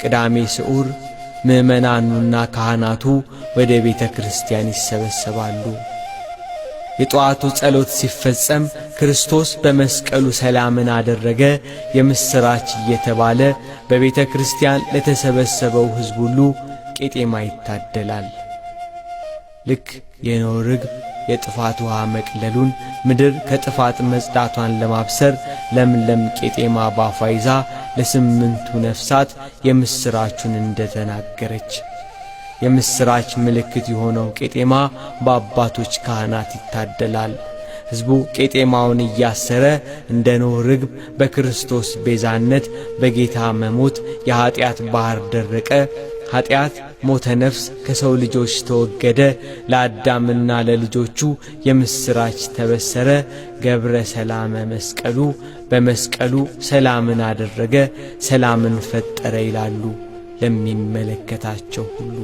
ቅዳሜ ስዑር ምዕመናኑና ካህናቱ ወደ ቤተ ክርስቲያን ይሰበሰባሉ። የጠዋቱ ጸሎት ሲፈጸም ክርስቶስ በመስቀሉ ሰላምን አደረገ የምሥራች እየተባለ በቤተ ክርስቲያን ለተሰበሰበው ሕዝብ ሁሉ ቄጤማ ይታደላል። ልክ የኖህ ርግብ የጥፋት ውሃ መቅለሉን፣ ምድር ከጥፋት መጽዳቷን ለማብሰር ለምለም ቄጤማ ባፏ ይዛ ለስምንቱ ነፍሳት የምሥራቹን እንደተናገረች፣ የምሥራች ምልክት የሆነው ቄጤማ በአባቶች ካህናት ይታደላል። ሕዝቡ ቄጤማውን እያሰረ እንደ ኖህ ርግብ በክርስቶስ ቤዛነት በጌታ መሞት የኀጢአት ባሕር ደረቀ፣ ኀጢአት ሞተ ነፍስ ከሰው ልጆች ተወገደ፣ ለአዳምና ለልጆቹ የምሥራች ተበሰረ፣ ገብረ ሰላመ መስቀሉ፣ በመስቀሉ ሰላምን አደረገ፣ ሰላምን ፈጠረ ይላሉ ለሚመለከታቸው ሁሉ።